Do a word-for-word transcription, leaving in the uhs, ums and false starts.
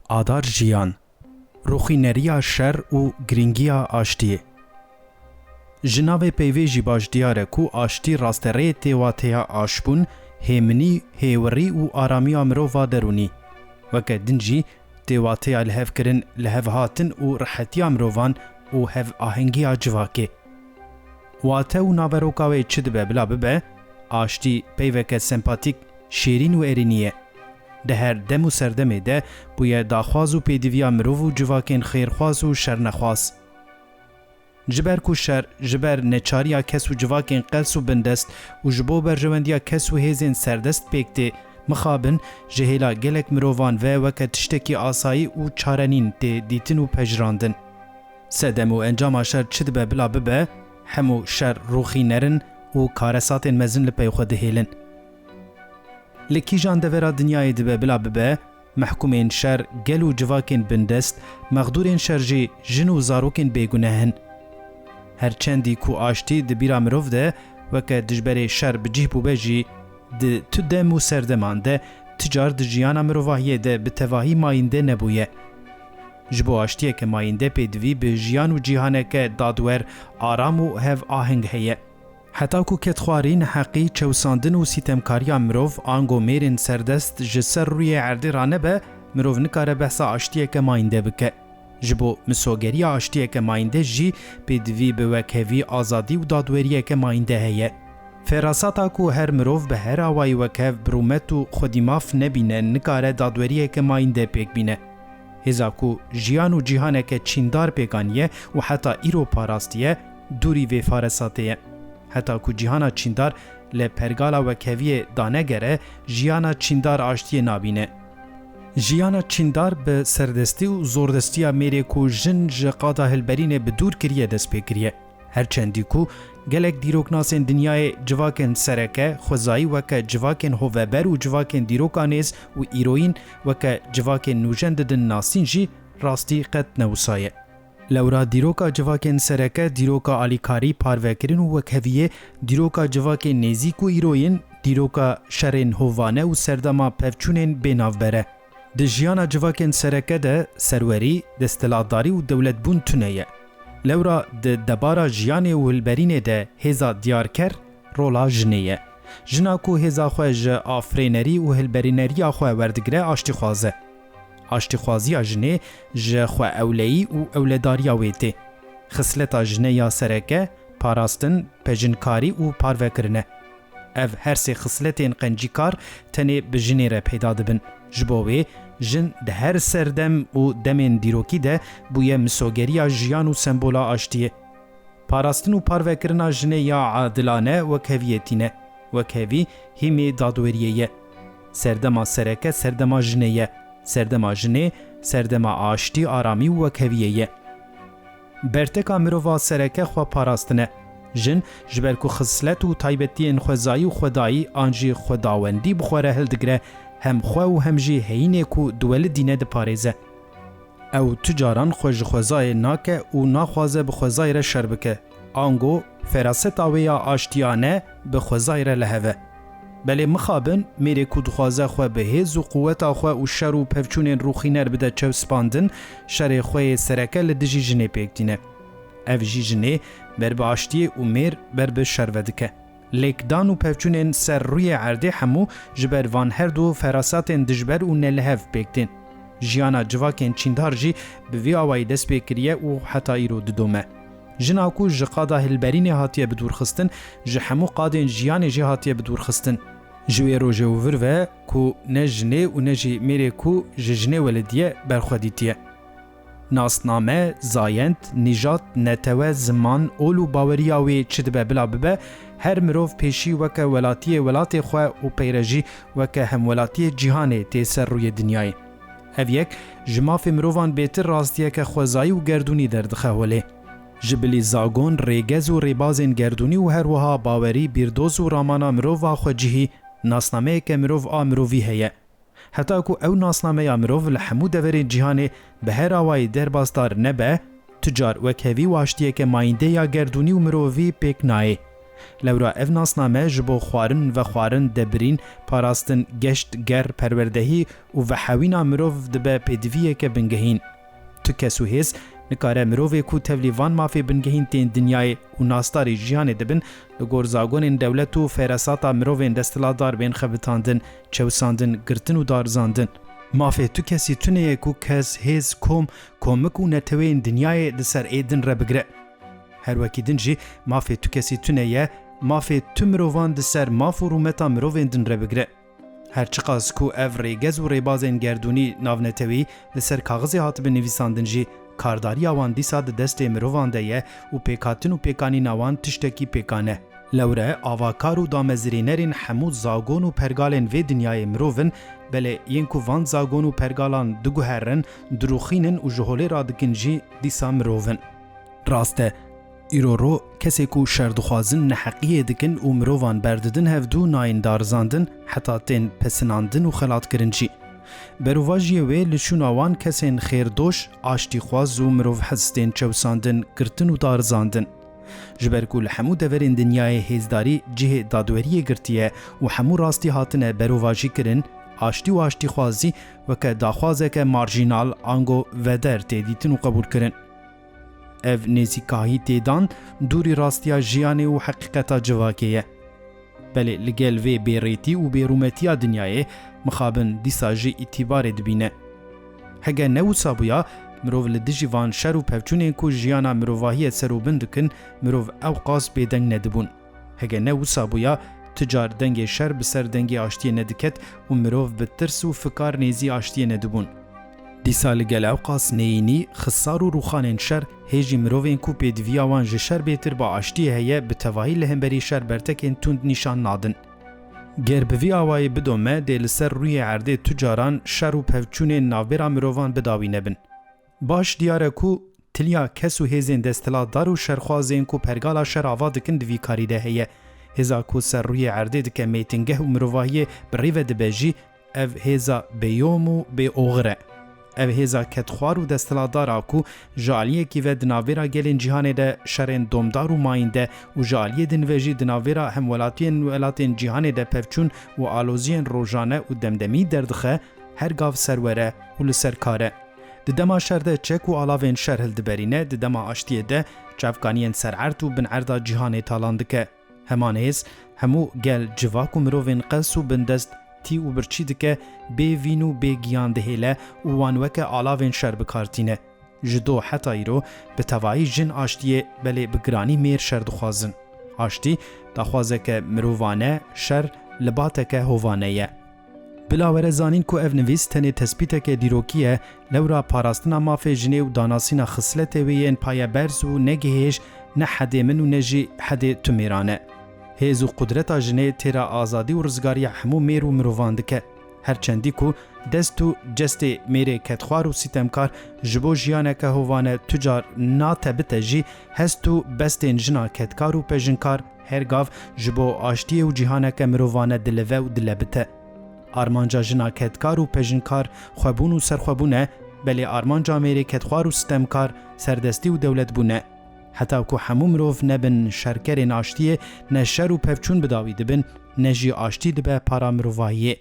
Adar jiyan, rûxîneriya şer û girîngiya aştiyê. Ji navê peyvê jî baş diyar e ku aştî rastereyê tê wateya aşbûn, hêminî, hêwirî û aramiya mirova derûnî. Weke din jî tê wateya lihevkirin, lihevhatin û rihetiya mirovan û hevahengiya civakê. Wate û naveroka wê çi dibe bila bibe, aştî peyveke sempatîk, şêrîn û erênî ye. Di her dem û serdemê de bûye daxwaz û pêdiviya mirov û civakên xêrxwaz û şernexwaz. Ji ber ku şer, ji ber neçariya kes û civakên qels û bindest û ji bo berjewendiya kes û hêzên serdest pêk tê, mixabin ji hêla gelek mirovan ve weke tiştekî asayî û çarenîn tê dîtin û pejirandin. Sedem û encama şer çi dibe bila bibe, hemû şer rûxîner in û karesatên mezin li pey xwe dihêlin. Li kîjan devera dinyayê dibe bila bibe, mehkûmên şer gel û civakên bindest, mexdûrên şer jî jin û zarokên bêguneh in. Her çendî ku aştî di bîra mirov de weke dijberê şer bi cih bûbe jî, di tu dem û serdeman de, tu car di jiyana mirovahiyê de bi tevahî mayînde nebûye. Ji bo aştiyeke mayînde pêdivî bi jiyan û cîhaneke dadwer, aram û hev aheng heye. Heta ku kedxwarî, neheqî, çewsandin û sîtemkariya mirov, ango mêrên serdest ji ser rûyê erdê ranebe, mirov nikare behsa aştiyeke mayînde bike. Ji bo misogeriya aştiyeke mayînde jî pêdivî bi wekhevî, azadî û dadweriyeke mayînde heye. Ferasata ku her mirov bi her awayî wekhev bi rûmet û xwedî maf nebîne, nikare dadweriyeke mayînde pêk bîne. Hêza ku jiyan û cîhaneke çîndar pêk aniye û heta îro parastiye, dûrî vê faresatê ye. Heta ku cîhana çîndar li pergala wekheviyê danegere, jiyana çîndar aştiyê nabîne. Jiyana çîndar bi serdestî û zordestiya mêrê ku jin ji qada hilberînê bi dûr kiriye dest pê kiriye. Her çendî ku gelek dîroknasên dinyayê civakên sereke, xwezayî weke civakên hoveber û civakên dîroka nêz û îroyîn weke civakên nûjen didin nasîn jî, rastî qet ne wisa ye. Lewra dîroka civakên sereke, dîroka alîkarî, parvekirin û wekheviyê, dîroka civakên nêzîk û îroyîn, dîroka şerên hovane û serdema pevçûnên bênavber e. Di jiyana civakên sereke de serwerî, desthilatdarî û dewletbûn tune ye. Lewra di debara jiyanê û hilberînê de hêza diyarker rola jinê ye. Jina ku hêza xwe ji afirênerî û hilberîneriya xwe werdigire aştîxwaz e. Aştîxwaziya jinê ji xweewleyî û ewledariya wê tê. Xisleta jinê ya sereke, parastin, pejinkarî û parvekirin e. Ev her sê xisletên qencîkar tenê bi jinê re peyda dibin. Ji bo wê, jin di her serdem û demên dîrokî de bûye misogeriya jiyan û sembola aştiyê. Parastin û parvekirina jinê ya adilane wekheviyê tîne. Wekhevî hîmê dadweriyê ye. Serdema sereke serdema jinê ye. Serdema jinê serdema aştî, aramî û wekheviyê ye. Berteka mirova sereke xwe parastin e. Jin ji ber ku xislet û taybetiyên xwezayî û xwedayî an jî xwedawendî bi xwe re hildigire, hem xwe û hem jî heyînê ku diwelidîne diparêze. Ew tu caran xwe ji xwezayê nake û naxwaze bi xwezayê re şer bike. Ango feraseta wê ya aştiyane bi xwezayê re li hev e. Belê mixabin, mêrê ku dixwaze xwe bi hêz û quweta xwe û şer û pevçûnên rûxîner bide çewspandin, şerê xwe yê sereke li dijî jinê pêk tîne. Ev jî jinê ber bi aştiyê û mêr ber bi şer vedike. Lêkdan û pevçûnên ser rûyê erdê hemû ji ber van her du ferasatên dijber û nelihev pêk tên. Jiyana civakên çîndar jî bi vî awayî dest pê kiriye û heta îro didome. Jina ku ji qada hilberînê hatiye bidûrxistin, ji hemû qadên jiyanê jî hatiye bidûrxistin. Ji wê rojê û vir ve ku ne jinê û ne jî mêrê ku ji jinê welidiye berxwe dîtiye. Nasname, zayend, nîjad, netewe, ziman, ol û baweriya wê çi dibe bila bibe, her mirov pêşî weke welatiyê welatê xwe û peyre jî weke hemwelatiyê cîhanê tê ser rûyê dinyayê. Ev yek ji mafê mirovan bêtir rastiyeke xwezayî û gerdûnî derdixe holê. Ji bilî zagon, rêgez û rêbazên gerdûnî û her wiha bawerî, bîrdoz û ramana mirova xwecihî, nasnameyeke mirov a mirovî heye. Heta ku ew nasnameya mirov li hemû deverên cîhanê bi her awayî derbasdar nebe, tu car wekhevî û aştiyeke mayînde ya gerdûnî û mirovî pêk nayê. Lewra ev nasname ji bo xwarin, vexwarin, debirîn, parastin, geşt, ger, perwerdehî û vehewîna mirov dibe pêdiviyeke bingehîn. Tu kes û hêz nikare mirovê ku tevlî van mafê bingehîn tên dinyayê û nasdarî jiyanê dibin, li gor zagonên dewlet û feresata mirovên desthilatdar bên xebitandin, çewsandin, girtin û darizandin. Mafê tu kesî tune ye ku kes, hêz, kom, komik û neteweyên dinyayê li ser ê din re bigire. Her wekî din jî mafê tu kesî tune ye, mafê tu mirovan di ser maf û rûmeta mirovên din re bigire. Her çiqas ku ev rêgez û rêbazên gerdûnî navnetewî li ser kaxizê hatibin nivîsandin jî, kardariya wan dîsa di destê mirovan de ye û pêkhatin û pêkanîna wan tiştekî pêkan e. Lewre avakar û damezirînerên hemû zagon û pergalên vê dinyayê mirov in, belê yên ku van zagon û pergalan diguherin, dirûxînin û ji holê radikin jî dîsa mirov in. Rast e, îro ro kesê ku şer dixwazin neheqiyê dikin û mirovan berdidin hevdû nayên darizandin heta tên pesinandin û xelatkirin jî. Berovajiyê wê li şûna wan kesên xêrdoş, aştîxwaz û mirovhez tên çewsandin, girtin û darizandin. Ji ber ku li hemû deverên dinyayê hêzdarî cihê dadweriyê girtiye û hemû rastî hatine berovajî kirin, aştî û aştîxwazî weke daxwazeke marjînal ango veder tê dîtin û qebûl kirin. Ev nêzîkahî tê dan dûrî rastiya jiyanê û heqîqeta civakê ye. Belê li gel vê bêrêtî û bêrûmetiya dinyayê mixabin dîsa jî îtîbarê dibîne. Hege ne wisa bûya, mirov li dijî van şer û pevçûnên ku jiyana mirovahiyê serûbin dikin, mirov ewqas bêdeng nedibûn. Hege ne wisa bûya, tu car dengê şer bi ser dengê aştiyê nediket û mirov bi tirs û fikar nêzî aştiyê nedibûn. Dîsa li gel ewqas neyînî, xisar û rûxanên şer, hê jî mirovên ku pêdiviya wan ji şer bêtir bi aştiyê heye, bi tevahî li hemberî şer bertekên tund nîşan nadin. Ger bi vî awayî bidome, dê li ser rûyê erdê tu caran şer û pevçûnên navbera mirovan bi dawî nebin. Baş diyar e ku tiliya kes û hêzên desthilatdar û şerxwazên ku pergala şer ava dikin di vî karî de heye. Hêza ku ser rûyê erdê dike mêtingeh û mirovahiyê bi rê ve dibe jî, ev hêza bêyom û bêoxir e. Ev hêza kedxwar û desthilatdar a ku ji aliyekî ve di navbera gelên cîhanê de şerên domdar û mayînde û ji aliyê din ve jî di navbera hemwelatiyên welatên cîhanê de pevçûn û aloziyên rojane û demdemî derdixe, her gav serwer e û li ser kar e. Di dema şer de çek û alavên şer hildiberîne, di dema aştiyê de çavkaniyên ser erd û bin erda cîhanê talan dike. Heman hêz hemû gel, civak û mirovên qels û bindest tî û birçî dike, bê vîn û bê giyan dihêle û wan weke alavên şer bi kar tîne. Ji do heta îro bi tevayî jin aştiyê, belê bi giranî mêr şer dixwazin. Aştî daxwazeke mirovane, şer libateke hovane ye. Bila were zanîn ku ev nivîs tenê tespîteke dîrokî ye, lewra parastina mafê jinê û danasîna xisletê wê yên payeberz û ne gihêj, ne hedê min û ne jî hedê tu mêran e. Hêz û qudreta jinê têra azadî û rizgariya hemû mêr û mirovan dike. Her çendî ku dest û cestê mêrê kedxwar û sîtemkar ji bo jiyaneke hovane tu car natebite jî, hest û bestên jina kedkar û pejinkar her gav ji bo aştiyê û cîhaneke mirovane dilive û dilebite. Armanca jina kedkar û pejinkar xwebûn û serxwebûn e, belê armanca mêrê kedxwar û sitemkar serdestî û dewletbûn e. Heta ku hemû mirov nebin şerkerên aştiyê, ne şer û pevçûn bi dawî dibin, ne jî aştî dibe para mirovahiyê.